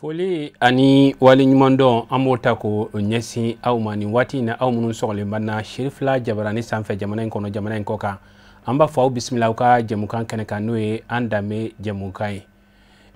Foli ani waleɲumandɔn an b'o ta k'o ɲɛsin aw ma nin waati in na, aw minnu sɔgɔlen b'an na Cherifla Jabarani sanfɛ jamana in kɔnɔ, jamana in kɔ kan. An b'a fɔ aw bisimila aw ka jɛmukan kɛnɛ kan, n'o ye an danbe jɛmukan ye.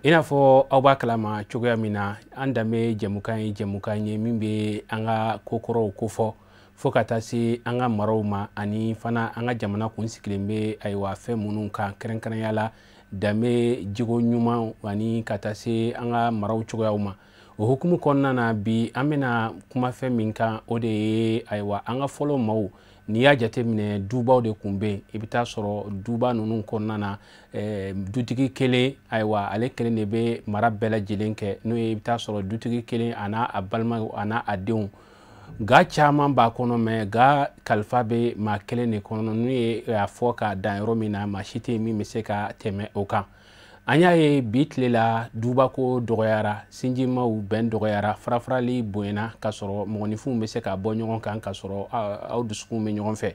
I n'a fɔ aw b'a kalama cogoya min na, an danbe jɛmukan ye jɛmukan ye min bɛ an ka kokɔrɔw kofɔ fo ka taa se an ka maraw ma, ani fana an ka jamana kun sigilen bɛ ayiwa fɛn minnu kan, kɛrɛnkɛrɛnya la danbe jogo ɲuman ani ka taa se an ka maraw cogoyaw ma. O hukumu kɔnɔna na, bi an bɛna kuma fɛn min kan, o de ye ayiwa an ka fɔlɔ maaw. N'i y'a jateminɛ, dubaw de kun bɛ yen. I bɛ taa sɔrɔ duba ninnu kɔnɔna na, dutigi kelen, ayiwa ale kelen de bɛ mara bɛɛ lajɛlen kɛ, n'o ye i bɛ taa sɔrɔ dutigi kelen a n'a a balimaw a n'a a denw. Ga caman b'a kɔnɔ, mɛ ga kalifa bɛ maa kelen de kɔnɔ, n'u ye a fɔ ka dan yɔrɔ min na, maa si tɛ yen min bɛ se ka tɛmɛ o kan. An y'a ye bi tile la, dubako dɔgɔyara, sinjimaw bɛn dɔgɔyara, farafarali bonyana, k'a sɔrɔ mɔgɔninfinw bɛ se ka bɔ ɲɔgɔn kan, k'a sɔrɔ aw dusukun bɛ ɲɔgɔn fɛ.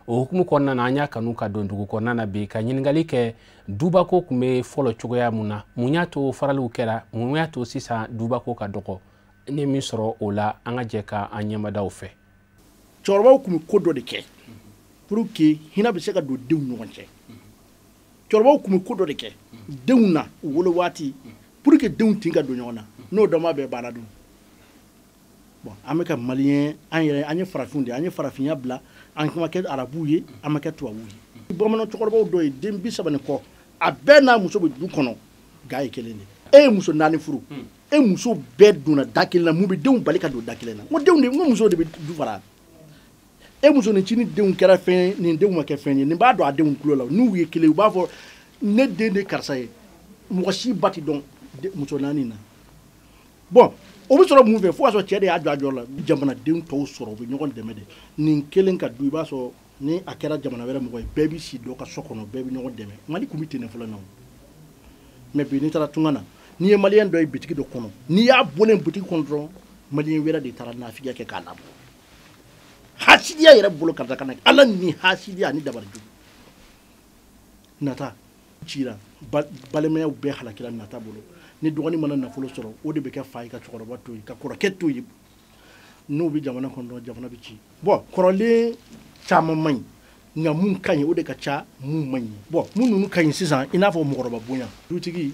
O hukumu kɔnɔna na, an y'a kanu ka don dugu kɔnɔna na bi ka ɲininkali kɛ dubako tun bɛ fɔlɔ cogoya mun na, mun y'a to faraliw kɛra, mun y'a to sisan dubako ka dɔgɔ. Ne min sɔrɔ o la, an ka jɛ ka an ɲɛmadaw fɛ. Cɛkɔrɔbaw tun bɛ ko dɔ de kɛ pour que hinɛ bɛ se ka don denw ɲɔgɔn cɛ. Cɛkɔrɔbaw tun bɛ ko dɔ de kɛ denw na u wolo waati pour que denw tin ka don ɲɔgɔn na, n'o dɔ ma bɛn baara dun. Bon, an bɛ ka maliyɛn, an yɛrɛ an ye farafinw de ye, an ye farafinya bila, an ma kɛ arabuw ye, an ma kɛ tubabuw ye. Bamanan cɛkɔrɔbaw dɔ ye den 30 ni kɔ, a bɛɛ n'a muso bɛ du kɔnɔ, ga ye kelen de. E ye muso 4 furu, e muso bɛɛ donna da kelen na, mun bɛ denw bali ka don da kelen na? N ko denw de, n ko muso de bɛ du fara. E muso ni cini denw kɛra fɛn ye, nin denw ma kɛ fɛn ye, nin b'a dɔn a denw tulo la, n'u ye kelen ye, u b'a fɔ ne den de karisa ye, mɔgɔ si ba ti dɔn muso 4 na. Bon, o bɛ sɔrɔ mun fɛ? Fo k'a sɔrɔ cɛ de y'a jɔ a jɔyɔrɔ la. Jamanaden tɔw sɔrɔ, u bɛ ɲɔgɔn dɛmɛ de. Nin kelen ka du, i b'a sɔrɔ ni a kɛra jamana wɛrɛ mɔgɔ ye, bɛɛ bɛ si dɔ ka so kɔnɔ, bɛɛ bɛ ɲɔgɔn dɛmɛ. Mali kun bɛ ten de fɔlɔ na o. Mɛ bi n'i taara tunga na, n'i ye maliyɛn dɔ ye bitigi dɔ kɔnɔ, n'i y'a bɔlen bitigi kɔnɔ dɔrɔn, maliyɛn wɛrɛ de taara nafigiya kɛ k'a labɔ. Hasidiya yɛrɛ bolo karisa kana ala ni hasidiya ani dabali jugu. Nata cira, balimayaw bɛɛ halakira nata bolo. Ni dɔgɔnin mana nafolo sɔrɔ, o de bɛ kɛ fa ye ka cɛkɔrɔba to yen, ka kɔrɔkɛ to yen. N'o bɛ jamana kɔnɔ, jamana bɛ ci. Bon, kɔrɔlen caman man ɲi, nka mun ka ɲi o de ka ca mun man ɲi. Bon, mun ninnu ka ɲi sisan, i n'a fɔ mɔgɔkɔrɔba bonya. Dutigi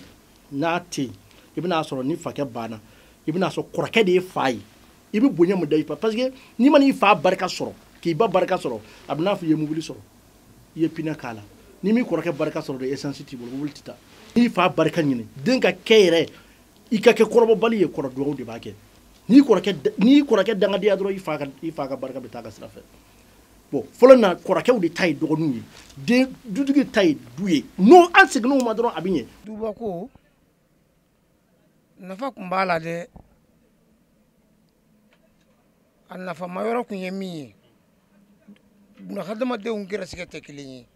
n'a tɛ yen, i bɛn'a sɔrɔ ni fakɛ banna, i bɛn'a sɔrɔ kɔrɔkɛ de ye fa ye. I bɛ bonya mun da i fa, parce que n'i ma n'i fa barika sɔrɔ, k'i ba barika sɔrɔ, a bɛ n'a fɔ i ye mobili sɔrɔ, i ye pinɛ k'a la. N'i m'i kɔrɔkɛ barika sɔrɔ de, essence t'i bolo, mobili tɛ taa. N'i fa barika ɲini, den ka kɛ yɛrɛ, i ka kɛ kɔrɔbɔbali ye, kɔrɔ dugawu de b'a kɛ. N'i kɔrɔkɛ dangadenya dɔrɔn, i fa ka barika bɛ taa ka sira fɛ. Bon, fɔlɔ na kɔrɔkɛw de ta ye dɔgɔninw ye, den dutigi ta ye du ye. N'o an seginn'o ma dɔrɔn, a bɛ ɲɛ. Dubako nafa kun b'a la dɛ. A nafama yɔrɔ kun ye min ye, bunahadamadenw gɛrɛsɛgɛ tɛ kelen ye.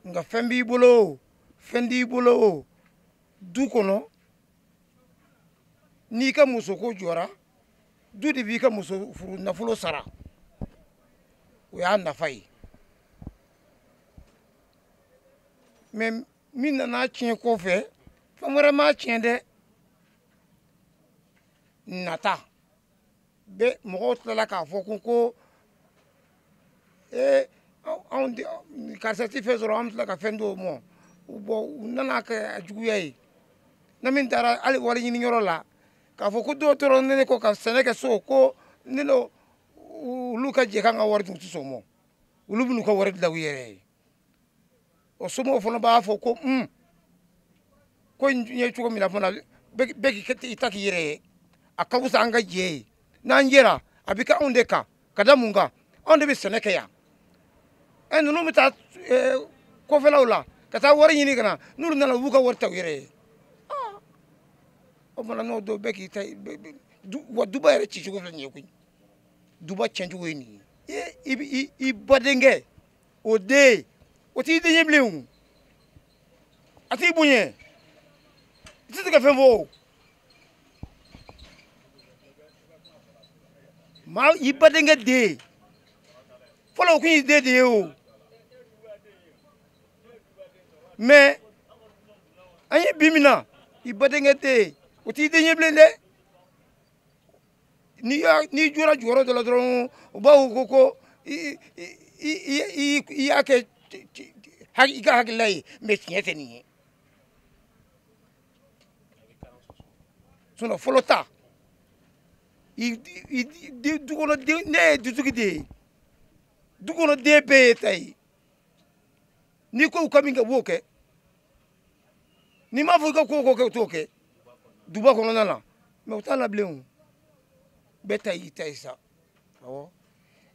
Nka fɛn b'i bolo o, fɛn t'i bolo o, du kɔnɔ n'i ka musoko jɔra, du de b'i ka muso furu nafolo sara. O y'a nafa ye. Mɛ min nana tiɲɛ kɔfɛ, fɛn wɛrɛ m'a tiɲɛ dɛ. Nata bɛ mɔgɔw tilala k'a fɔ ko ee anw karisa ti fɛn sɔrɔ, an bɛ tila ka fɛn d'o ma. Bɔn, u nana kɛ a juguya ye. Na min taara hali wari ɲiniyɔrɔ la, k'a fɔ ko dɔw tora ne kɔ ka sɛnɛ kɛ so, ko ne n'o olu ka jɛ k'an ka wari dun, u tɛ sɔn o ma. Olu bɛ n'u ka wari dilan u yɛrɛ ye. O somɔgɔw fana b'a fɔ ko ko in ye cogo min na fana, bɛɛ k'i ta k'i yɛrɛ ye. A ka fisa an ka jɛ ye. N'an jɛra, a bɛ kɛ anw de kan. Ka da mun kan? Anw de bɛ sɛnɛ kɛ yan. Ninnu bɛ taa kɔfɛlaw la ka taa wari ɲini ka na, n'olu nana u b'u ka wari ta u yɛrɛ ye. O fana n'o don bɛɛ k'i ta, wa duba yɛrɛ cicogo filɛ nin ye koyi. Duba tiɲɛcogo ye nin ye. I badenkɛ, o den, o t'i den ye bilen o. A t'i bonya. I tɛ se ka fɛn fɔ o. Maa i badenkɛ den, Fɔlɔ o kun y'i den de ye o. Mais an ye bi min na, i badenkɛ den, o t'i den ye bilen dɛ. N'i jɔra jɔyɔrɔ dɔ la dɔrɔn, u b'a fɔ ko i y'a kɛ i ka hakilila ye, mais tiɲɛ tɛ nin ye. Sinon fɔlɔ ta, du kɔnɔ den, ne ye dutigi de ye, du kɔnɔ den bɛɛ ye ta ye. N'i ko u ka min kɛ, u b'o kɛ. N'i m'a fɔ i ka ko o ko kɛ, u t'o kɛ. Duba kɔnɔna na, mais u t'a la bilen o. Bɛɛ ta y'i ta ye sa. Awɔ.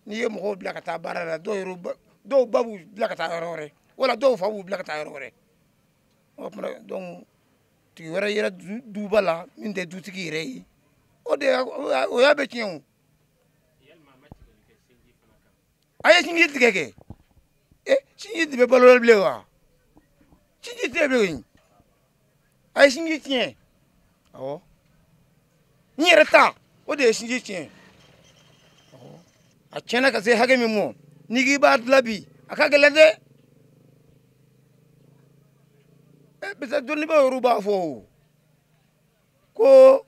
N'i ye mɔgɔw bila ka taa baara la, dɔw ba b'u bila ka taa yɔrɔ wɛrɛ, wala dɔw fa b'u bila ka taa yɔrɔ wɛrɛ. O tuma donc tigi wɛrɛ yɛrɛ duba la min tɛ dutigi yɛrɛ ye, o de o y'a bɛɛ tiɲɛ o. A ye sinji tigɛ kɛ. Sinji de bɛ balo la bilen wa? Sinji tɛ bilen. A ye sinji tiɲɛ. Awɔ. N yɛrɛ ta, o de ye sinji tiɲɛ. Awɔ. A tiɲɛna ka se hakɛ min ma, n'i k'i b'a dilan bi, a ka gɛlɛn dɛ. Parce que dɔnnibaaw yɛrɛ b'a fɔ o, ko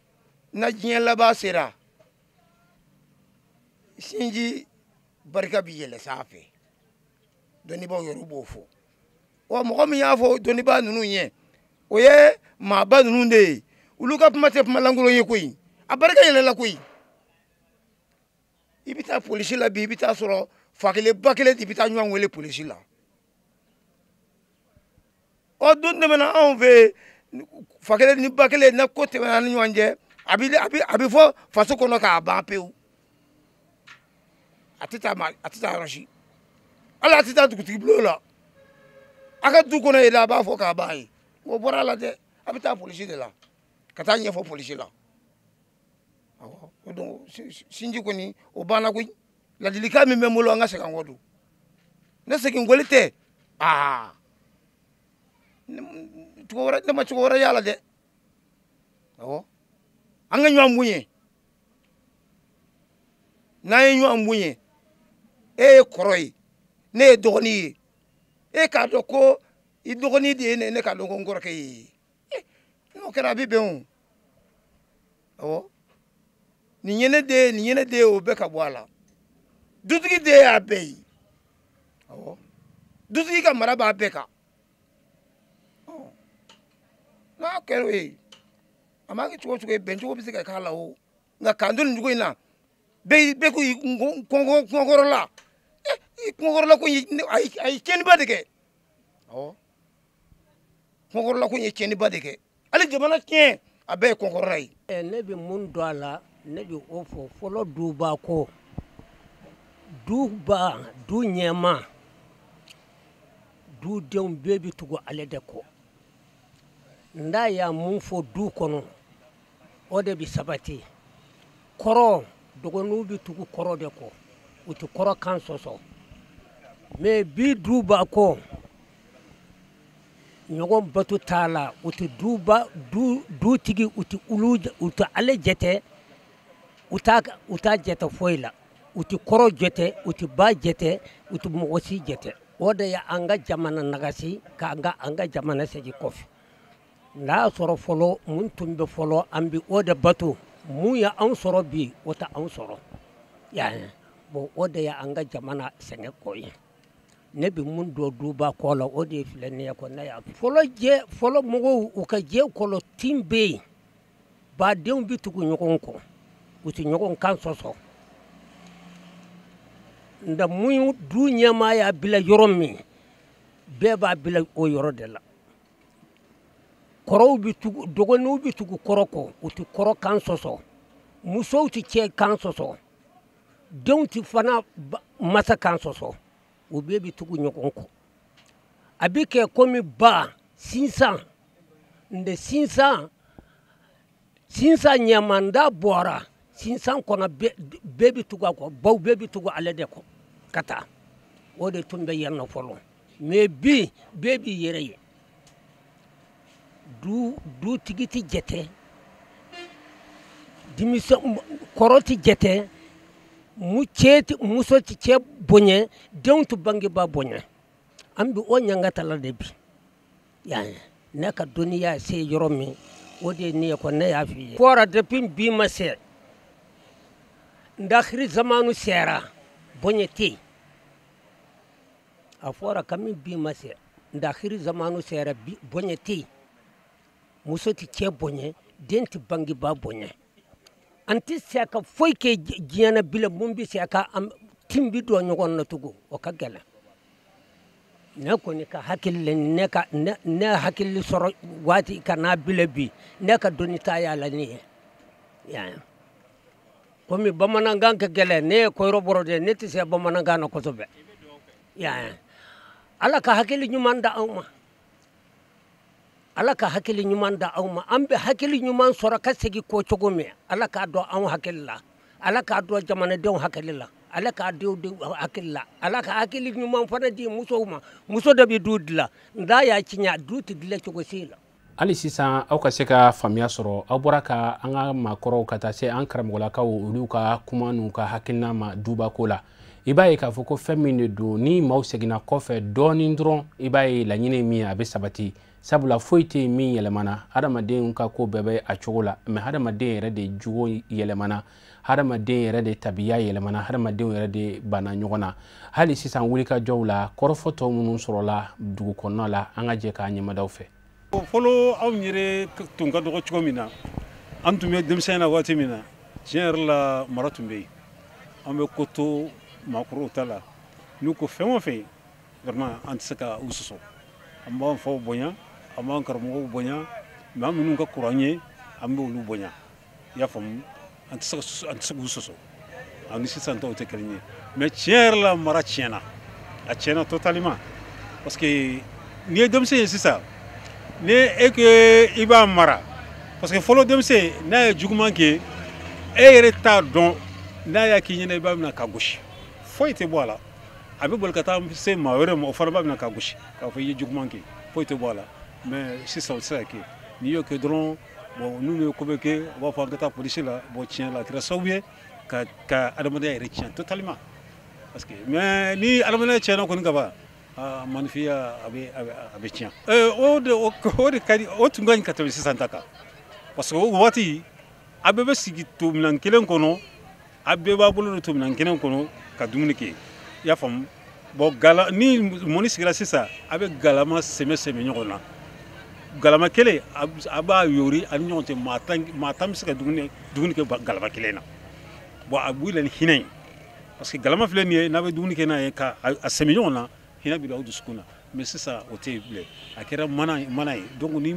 na diɲɛ laban sera, sinji barika bi yɛlɛ sanfɛ. Dɔnnibaaw yɛrɛ b'o fɔ. Wa mɔgɔ min y'a fɔ dɔnnibaa ninnu ye, o ye maaba ninnu de ye. Olu ka kuma tɛ kuma lankolon ye koyi. A barika yɛlɛla koyi. I bɛ taa polisi la bi, i bɛ taa sɔrɔ fa kelen ba kelen de bɛ taa ɲɔgɔn wele polisi la. Ɔ don tɛmɛna anw fɛ yen, fa kelen ni ba kelen na ko tɛmɛna ni ɲɔgɔn cɛ, a bɛ fɔ faso kɔnɔ k'a ban pewu. A tɛ taa yɔrɔ si. Hali a tɛ taa dugutigi bulon la. A ka du kɔnɔ yen a b'a fɔ k'a ban ye. O bɔra a la dɛ, a bɛ taa polisi de la, ka taa ɲɛfɔ polisi la. Awɔ, o donc sinji kɔni o banna koyi. Ladilikan min bɛ n bolo, an ka segin an kɔ don. Ne segin kɔli tɛ, aa ne ma cogo wɛrɛ y'a la dɛ. Awɔ, an ka ɲɔgɔn bonya. N'an ye ɲɔgɔn bonya, e ye kɔrɔ ye, ne ye dɔgɔnin ye. E k'a dɔn ko i dɔgɔnin de ye ne, ne k'a dɔn ko n kɔrɔkɛ ye. N'o kɛra a bɛ bɛn o. Awɔ, nin ye ne den ye, nin ye ne den ye, o bɛɛ ka bɔ a la. Dutigi den y'a bɛɛ ye. Awɔ, dutigi ka mara b'a bɛɛ kan. N'a kɛra o ye, a ma kɛ cogo o cogo ye, bɛn cogo bɛ se ka k'a la o. Nka k'an to nin cogo in na, bɛɛ ko i kɔnkɔrɔla. I kɔnkɔrɔla ko a ye tiɲɛniba de kɛ. Awɔ, kɔnkɔrɔla ko in ye tiɲɛniba de kɛ. Hali jamana tiɲɛ, a bɛɛ ye kɔnkɔrɔla ye. Ne bɛ mun dɔn a la, ne bɛ o fɔ. Fɔlɔ duba ko, duba, du ɲɛma, dudenw bɛɛ bɛ tugu ale de kɔ. N'a y'a mun fɔ du kɔnɔ, o de bɛ sabati. Kɔrɔ, dɔgɔninw bɛ tugu kɔrɔ de kɔ, u tɛ kɔrɔ kan sɔsɔ. Mais bi duba kɔ, ɲɔgɔn bato t'a la, u tɛ duba, dutigi, u tɛ olu, u tɛ ale jate, u t'a jate foyi la. U tɛ kɔrɔ jate, u tɛ ba jate, u tɛ mɔgɔ si jate. O de ye an ka jamana nagasi, k'an ka an ka jamana segin kɔfɛ. N'a y'a sɔrɔ fɔlɔ mun tun bɛ fɔlɔ, an bɛ o de bato. Mun ye anw sɔrɔ bi, o tɛ anw sɔrɔ. Yan bon, o de ye an ka jamana sɛgɛn kɔ ye. Ne bɛ mun dɔn duba kɔ la, o de ye filɛ nin ye kɔ. Ne y'a fɔlɔ jɛ, fɔlɔ mɔgɔw u ka jɛ kɔlɔ tin bɛ yen, badenw bɛ tugu ɲɔgɔn kɔ, u tɛ ɲɔgɔn kan sɔsɔ. Nka mun du ɲɛmaa y'a bila yɔrɔ min, bɛɛ b'a bila o yɔrɔ de la. Kɔrɔw bɛ tugu, dɔgɔninw bɛ tugu kɔrɔ kɔ, u tɛ kɔrɔ kan sɔsɔ. Musow tɛ cɛ kan sɔsɔ, denw tɛ fana masa kan sɔsɔ. U bɛɛ bɛ tugu ɲɔgɔn kɔ. A bɛ kɛ komi ba sinsan, nka sinsan ɲamanda bɔra sinsan kɔnɔ, bɛɛ bɛ tugu a kɔ, baw bɛɛ bɛ tugu ale de kɔ ka taa. O de tun bɛ yan nɔ fɔlɔ. Mais bi bɛɛ b'i yɛrɛ ye. Dutigi tɛ jate, denmisɛn kɔrɔ tɛ jate, Cɛ muso tɛ cɛ bonya, denw tɛ bangebaa bonya. An bɛ o ɲangata la de bi. Yan ne ka dɔnniya se yɔrɔ min, o de ye ne ye ko ne y'a f'i ye. Fɔra depuis bi ma se, ndakiri zamanu sera, bonya tɛ yen. A fɔra kami bi ma se, ndakiri zamanu sera, bonya tɛ yen. Muso tɛ cɛ bonya, den tɛ bangebaa bonya. An tɛ se ka foyi kɛ diɲɛ na bilen mun bɛ se ka tin bi don ɲɔgɔn na tugun, o ka gɛlɛn. Ne kɔni ka hakili ne ka ne hakili sɔrɔ waati ka n'a bila bi, ne ka dɔnni ta y'a la ne ye. Yan komi bamanankan ka gɛlɛn, ne ye kɔrɔbɔrɔ de ye, ne tɛ se bamanankan na kosɛbɛ. Yan Ala ka hakili ɲuman da anw ma. Ala ka hakili ɲuman da anw ma. An bɛ hakili ɲuman sɔrɔ ka segin ko cogo min, Ala k'a dɔn anw hakili la, Ala k'a dɔn jamanadenw hakili la, Ala k'a denw hakili la, Ala ka hakili ɲuman fana di musow ma. Muso de bɛ du dilan, n'a y'a tiɲɛ du tɛ dilan cogo si la. Hali sisan aw ka se ka faamuya sɔrɔ, aw bɔra ka an ka maakɔrɔw ka taa se an karamɔgɔlakaw olu ka kuma n'u ka hakilina ma dubako la. I b'a ye k'a fɔ ko fɛn min de don, ni maaw seginna kɔfɛ dɔɔnin dɔrɔn, i b'a ye laɲini min a bɛ sabati. Sabula foyi tɛ min yɛlɛmana, hadamadenw ka ko bɛɛ bɛ a cogo la, mɛ hadamaden yɛrɛ de jogo yɛlɛmana, hadamaden yɛrɛ de tabiya yɛlɛmana, hadamadenw yɛrɛ de banna ɲɔgɔn na. Hali sisan wulikajɔw la, kɔrɔfɔ tɔ minnu sɔrɔla dugu kɔnɔna la, an ka jɛ k'a ɲɛmadaw fɛ. Fɔlɔ anw yɛrɛ tun ka dɔgɔ cogo min na, an tun bɛ denmisɛnya la waati min na, tiɲɛ yɛrɛ la mara tun bɛ yen. An bɛ ko to maakɔrɔw ta la, n'u ko fɛn o fɛn, vraiment an tɛ se ka u sɔsɔ. An b'an faw bonya, an b'an karamɔgɔw bonya, maa minnu ka kɔrɔ an ye, an bɛ olu bonya. I y'a faamu, an tɛ se k'u sɔsɔ. Ani sisan taw tɛ kelen ye. Mais tiɲɛ yɛrɛ la mara tiɲɛna, a tiɲɛna totalement. Parce que n'i ye denmisɛn ye sisan, ni e ko i b'a mara, parce que fɔlɔ denmisɛn n'a ye juguman kɛ, e yɛrɛ t'a dɔn n'a y'a k'i ɲɛna i b'a minɛ ka gosi, foyi tɛ bɔ a la. A bɛ boli ka taa se maa wɛrɛ ma, o fana b'a minɛ ka gosi k'a fɔ i ye juguman kɛ, foyi tɛ bɔ a la. Mais sisan o tɛ se ka kɛ. N'i y'o kɛ dɔrɔn, bon n'u ye ko bɛ kɛ, u b'a fɔ an ka taa polisi la. Bon tiɲɛ la a kɛra sababu ye ka adamadenya yɛrɛ tiɲɛ totalement. Parce que mais ni adamadenya tiɲɛna kɔni ka ban, maninfinya a bɛ tiɲɛ. O de ka di, o tun ka ɲi ka tɛmɛ sisan ta kan. Parce que o waati a bɛɛ bɛ sigi tominan kelen kɔnɔ, a bɛɛ b'a bolo don tominan kelen kɔnɔ ka dumuni kɛ. I y'a faamu? Bon gala ni mɔni sigira sisan, a bɛ galama sɛmɛ sɛmɛ ɲɔgɔn na. Galama kelen a b'a yori a ni ɲɔgɔn cɛ, maa tan bɛ se ka dumuni kɛ galama kelen na. Bon a b'u la ni hinɛ ye. Parce que galama filɛ nin ye, n'a bɛ dumuni kɛ n'a ye ka a sɛmɛ ɲɔgɔn na, hinɛ bɛ don aw dusukun na. Mais sisan o tɛ yen bilen, a kɛra mana ye. Donc ni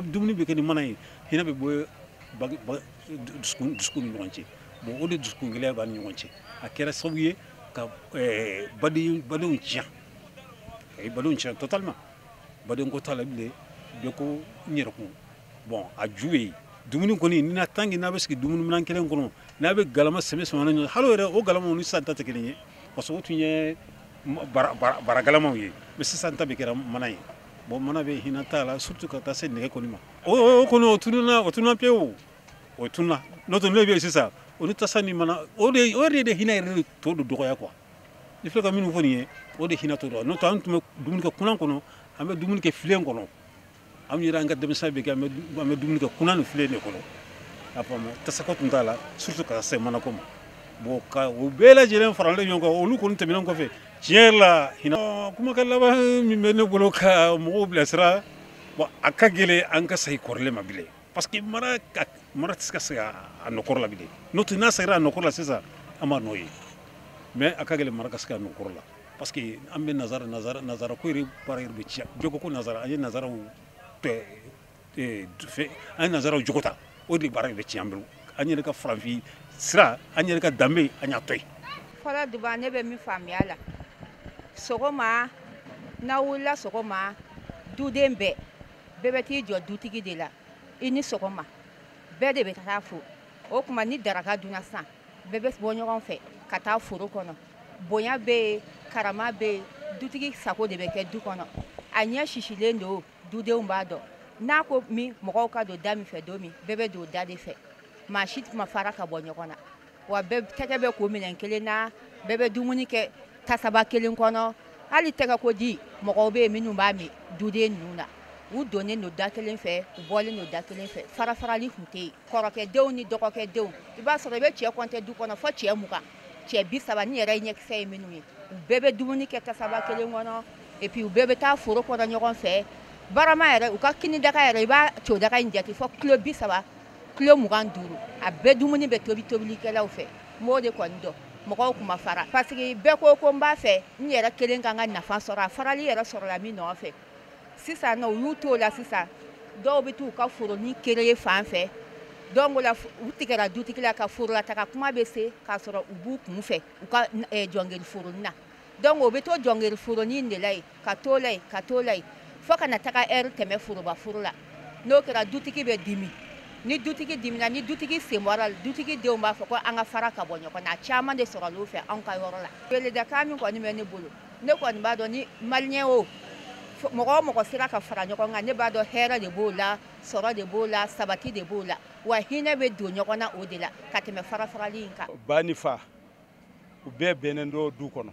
dumuni bɛ kɛ ni mana ye, hinɛ bɛ bɔ dusukun ni ɲɔgɔn cɛ. Bon o de dusukun gɛlɛya b'an ni ɲɔgɔn cɛ. A kɛra sababu ye ka badenw tiɲɛ, ka badenw tiɲɛ totalement. Baden ko t'a la bilen, bɛɛ ko n yɛrɛ kun. Bon a ju ye dumuni kɔni, ni n'a tant que n'a bɛ sigi dumuni minɛn kelen kɔnɔ, n'a bɛ galama sɛmɛ sɛmɛ ɲɔgɔn, hali o yɛrɛ o galamaw ni sisan ta tɛ kelen ye. Parce que o tun ye bara galamaw ye, mais sisan ta bɛ kɛra mana ye. Bon mana bɛ hinɛ t'a la, surtout ka taa se nɛgɛ kɔni ma. O kɔni o tununa pewu, o tununa. N'o tɛ n'o bɛ yen sisan, o ni tasa ni mana, o de hinɛ yɛrɛ de tɔ don dɔgɔya quoi. Ni filɛ ka minnu fɔ nin ye, o de hinɛ tɔ dɔgɔya. N'o tɛ an tun bɛ dumuni kɛ kunan kɔnɔ, an bɛ dumuni kɛ filen kɔnɔ. An yɛrɛ an ka denmisɛnya bɛ kɛ, an bɛ dumuni kɛ kunan ni filen de kɔnɔ. A faamu, tasako tun t'a la, surtout ka se manako ma. Bon ka o bɛɛ lajɛlen faralen ɲɔgɔn kan, olu kɔni tɛmɛnen kɔfɛ, tiɲɛ yɛrɛ la hinɛ. Kumakan laban min bɛ ne bolo ka mɔgɔw bilasira, bon a ka gɛlɛn an ka segin kɔrɔlen ma bilen. Parce que mara tɛ se ka segin a nɔkɔrɔ la bilen. N'o tɛ n'a seginna a nɔkɔrɔ la sisan, an b'a nɔ ye. Mais a ka gɛlɛn mara ka segin a nɔkɔrɔ la. Parce que an bɛ nazara ko yɛrɛ baara yɛrɛ bɛ tiɲɛ. Bɛɛ ko nazara, an ye nazaraw fɛ, an ye nazaraw jogo ta, o de baara yɛrɛ bɛ tiɲɛ an bolo. An yɛrɛ ka farafin sira, an yɛrɛ ka danbe, an y'a to yen. Fɔlɔ duba ne bɛ min faamuya la, sɔgɔma n'a wulila sɔgɔma, duden bɛɛ bɛ t'i jɔ dutigi de la, i ni sɔgɔma, bɛɛ de bɛ taa fo. O tuma ni daraka dunna sisan, bɛɛ bɛ bɔ ɲɔgɔn fɛ ka taa foro kɔnɔ. Bonya bɛ yen, karama bɛ yen, dutigi sago de bɛ kɛ du kɔnɔ. A ɲɛ sisilen don, dudenw b'a dɔn. N'a ko min mɔgɔw ka don da min fɛ don min, bɛɛ bɛ don da de fɛ. Maa si ma fara ka bɔ ɲɔgɔn na. Wa bɛɛ tɛgɛ bɛ ko minɛn kelen na, bɛɛ bɛ dumuni kɛ tasaba kelen kɔnɔ. Hali tɛgɛ ko di, mɔgɔw bɛ yen minnu b'a min duden ninnu na. U donnen don da kelen fɛ, u bɔlen don da kelen fɛ. Fara farali tun tɛ yen. Kɔrɔkɛdenw ni dɔgɔkɛdenw, i b'a sɔrɔ i bɛ cɛ kɔntɛ du kɔnɔ fo cɛ 20, cɛ 30 ni yɛrɛ ye ɲɛkisɛ ye minnu ye. U bɛɛ bɛ dumuni kɛ tasaba kelen kɔnɔ, et puis u bɛɛ bɛ taa foro kɔnɔ ɲɔgɔn fɛ. Barama yɛrɛ, u ka kini daga yɛrɛ, i b'a to daga in jate fo kilo 30, kilo 25. A bɛɛ dumuni bɛ tobi tobilikɛlaw fɛ. N b'o de kɔni dɔn. Mɔgɔw kuma fara parce que bɛɛ ko ko n b'a fɛ n yɛrɛ kelen ka n ka nafa sɔrɔ. A farali yɛrɛ sɔrɔla min nɔfɛ sisan nɔ, u y'u t'o la sisan. Dɔw bɛ t'u ka foronin kereye fan fɛ, donc la u tigɛra dutigi la ka forolataga kuma bɛ se k'a sɔrɔ u b'u kun fɛ u ka jɔngeri foronin na. Donc o bɛ to jɔngeri foronin de la yen, ka t'o la yen, ka t'o la yen, fo ka na taga ɛri tɛmɛ foroba foro la. N'o kɛra, dutigi bɛ dimi. Ni dutigi dimina, ni dutigi sen bɔra, dutigi denw b'a fɔ ko an ka fara ka bɔ ɲɔgɔn na. A caman de sɔrɔ l'u fɛ anw ka yɔrɔ la. Weledakan min kɔni bɛ ne bolo, ne kɔni b'a dɔn ni maliyɛn o mɔgɔ o mɔgɔ sera ka fara ɲɔgɔn kan, ne b'a dɔn hɛrɛ de b'o la, sɔrɔ de b'o la, sabati de b'o la, wa hinɛ bɛ don ɲɔgɔn na o de la ka tɛmɛ fara farali in kan. Ba ni fa, u bɛɛ bɛnnen don du kɔnɔ.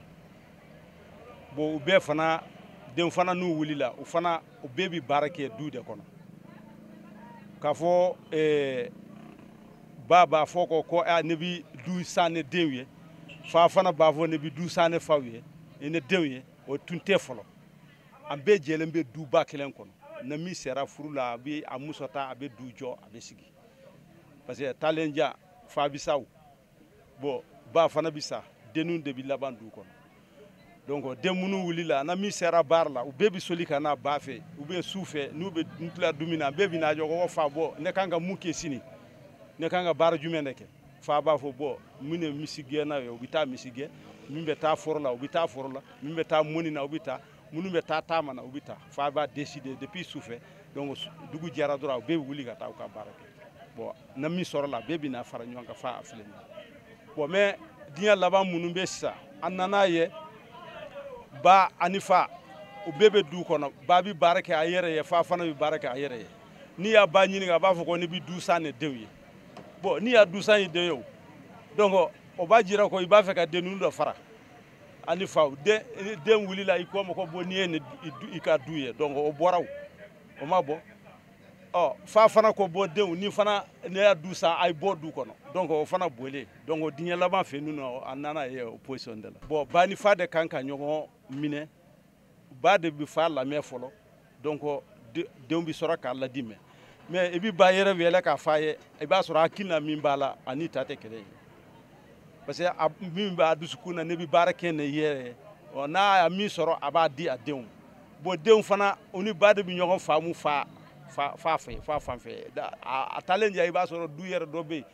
Bon, u bɛɛ fana den fana n'u wulila, u fana u bɛɛ bɛ baara kɛ du de kɔnɔ. K'a fɔ ba b'a fɔ ko ne bɛ du san ne denw ye, fa fana b'a fɔ ne bɛ du san ne faw ye, ne denw ye, o tun tɛ fɔlɔ. An bɛɛ jɛlen bɛ duba kelen kɔnɔ. Ni min sera furu la, a bɛ a muso ta, a bɛ du jɔ, a bɛ sigi. Parce que taalen ja, fa bɛ sa o, bon ba fana bɛ sa, denninw de bɛ laban du kɔnɔ. Donc den minnu wulila, na min sera baara la, u bɛɛ bɛ soli ka na ba fɛ, u bɛ su fɛ, n'u bɛ tila dumuni na, bɛɛ bɛ n'a jɔ ko fa bɔ, ne kan ka mun kɛ sini, ne kan ka baara jumɛn de kɛ. Fa b'a fɔ bɔ, min ye misi gɛnna ye, u bɛ taa misi gɛn, min bɛ taa foro la, u bɛ taa foro la, min bɛ taa mɔni na, u bɛ taa, minnu bɛ taa taama na, u bɛ taa. Fa b'a décider depuis su fɛ. Donc dugu jɛra dɔrɔn, u bɛɛ bɛ wuli ka taa u ka baara kɛ. Bon, na min sɔrɔ la, bɛɛ bɛ na fara ɲɔgɔn kan fa a filɛ nin ye. Bon, mais diɲɛ laban minnu bɛ sisan, an nana ye ba ani fa u bɛɛ bɛ du kɔnɔ. Ba bɛ baara kɛ a yɛrɛ ye, fa fana bɛ baara kɛ a yɛrɛ ye. N'i y'a ba ɲininka, a b'a fɔ ko ne bɛ du san ne denw ye. Bon, n'i y'a du san i den ye o, donc o b'a jira ko i b'a fɛ ka den ninnu dɔ fara ani fa. Den wulila i ko ma ko bon, n'i ye i ka du ye, donc o bɔra o, o ma bɔ. Ɔ fa fana ko bɔ denw ni fana ne y'a du san, a ye bɔ du kɔnɔ, donc o fana bɔlen. Donc o diɲɛ laban fɛ ninnu, a nana ye o position de la. Bon, ba ni fa de kan ka ɲɔgɔn minɛ. Ba de bɛ fa lamɛn fɔlɔ, donc denw bɛ sɔrɔ k'a ladi. Mais i bɛ ba yɛrɛ wele k'a f'a ye, i b'a sɔrɔ hakilina min b'a la ani ta tɛ kelen ye. Parce que min b'a dusukun na, ne bɛ baara kɛ ne yɛrɛ ye, ɔ n'a ye min sɔrɔ, a b'a di a denw. Bon, denw fana, u ni ba de bɛ ɲɔgɔn faamu fa fa fɛ, fa fan fɛ. A taalen jɛ, i b'a sɔrɔ du yɛrɛ dɔ bɛ yen,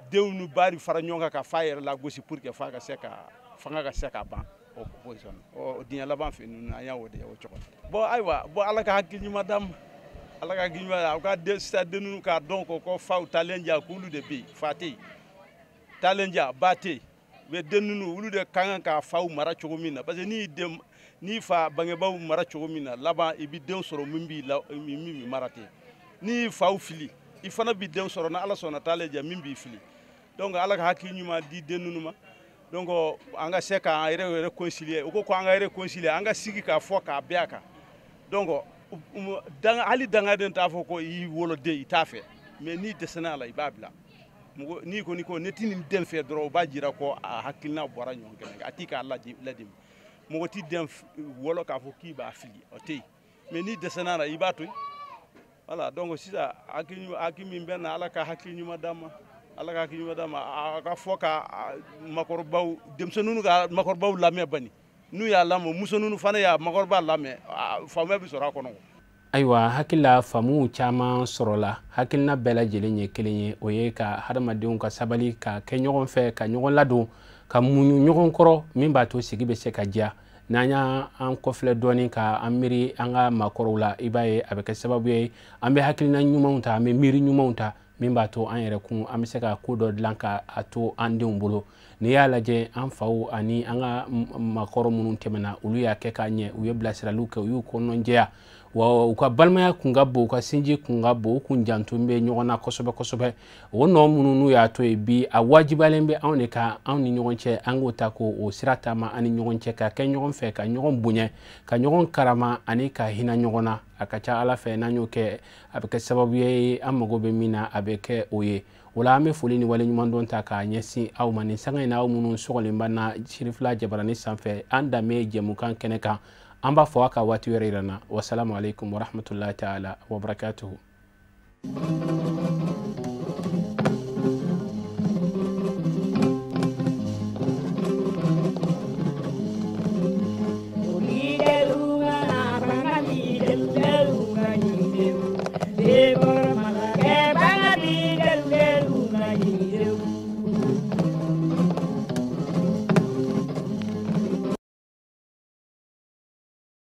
denw ni ba de fara ɲɔgɔn kan ka fa yɛrɛ lagosi pour que fa ka se ka fanga ka se ka ban o position. Ɔ diɲɛ laban fɛ ninnu, an y'o de ye o cogo la. Bon, ayiwa, bon, Ala ka hakili ɲuman d'an ma, Ala ka hakili ɲuman aw ka den sisan den ninnu k'a dɔn ko faw taalen ja, k'olu de bɛ yen, fa tɛ yen, taalen ja, ba tɛ yen. Mais den ninnu, olu de ka kan ka faw mara cogo min na, parce que n'i den n'i fa bangebaaw mara cogo min na, laban i bɛ den sɔrɔ min b'i la, min b'i mara ten. N'i faw fili, i fana bɛ den sɔrɔ, ni Ala sɔnna taalen ja, min b'i fili. Donc Ala ka hakili ɲuman di den ninnu ma. Donc an ka se k'an yɛrɛ réconcilier. U ko ko an ka réconcilier, an ka sigi k'a fɔ k'a bɛn a kan. Donc hali dangaden t'a fɔ ko i woloden i t'a fɛ, mais n'i dɛsɛra a la, i b'a bila. Mɔgɔ n'i kɔni ko ne ti nin den fɛ dɔrɔn, o b'a jira ko a hakilina bɔra ɲɔgɔn kɛnɛ a t'i k'a ladimi. Mɔgɔ ti den wolo k'a fɔ k'i b'a fili, o tɛ yen. Mais n'i dɛsɛra a la, i b'a to yen. Voilà, donc sisan hakili min bɛ na, Ala ka hakili ɲuman d'an ma, Ala ka hakili ɲuman d'an ma. A ka fɔ ka makɔrɔbaw, denmisɛnninw ka makɔrɔbaw lamɛn bani, n'u y'a lamɛn, musoninw fana y'a makɔrɔba lamɛn, faamuya bɛ sɔrɔ a kɔnɔ. Ayiwa, hakilila faamuw caman sɔrɔla. Hakilina bɛɛ lajɛlen ye kelen ye, o ye ka hadamadenw ka sabali, ka kɛ ɲɔgɔn fɛ, ka ɲɔgɔn ladon, ka muɲu ɲɔgɔn kɔrɔ, min b'a to sigi bɛ se ka diya. N'an y'an kɔfilɛ dɔɔni ka an miiri an ka maakɔrɔw la, i b'a ye a bɛ kɛ sababu ye an bɛ hakilina ɲumanw ta, an bɛ miiri ɲumanw ta, min b'a to an yɛrɛ kun an bɛ se ka ko dɔ dilan ka a to an denw bolo. N'i y'a lajɛ, an faw ani an ka maakɔrɔ minnu tɛmɛna, olu y'a kɛ k'a ɲɛ. U ye bilasiraliw kɛ, u y'u kɔnɔnjɛya wa u ka balimaya kun ka bon, u ka sinji kun ka bon, u kun janto bɛ ɲɔgɔn na kosɛbɛ kosɛbɛ. O nɔ minnu n'u y'a to yen bi, a wajibiyalen bɛ anw de kan, anw ni ɲɔgɔn cɛ, an k'o ta k'o sira taama an ni ɲɔgɔn cɛ, ka kɛ ɲɔgɔn fɛ, ka ɲɔgɔn bonya, ka ɲɔgɔn karama ani ka hinɛ ɲɔgɔn na. A ka ca Ala fɛ, n'an y'o kɛ, a bɛ kɛ sababu ye, an mago bɛ min na, a bɛ kɛ o ye. O la, an bɛ foli ni waleɲumandɔn ta k'a ɲɛsin aw ma nin sanga in na, aw minnu sɔgɔlen b'an na Sirifila jabarani sanfɛ, an danbe jɛmukan kɛnɛ kan. An b'a fɔ a ka waati wɛrɛ yira n na. Wasalamu aleykum warahmatulahi taala wabarakatuhu.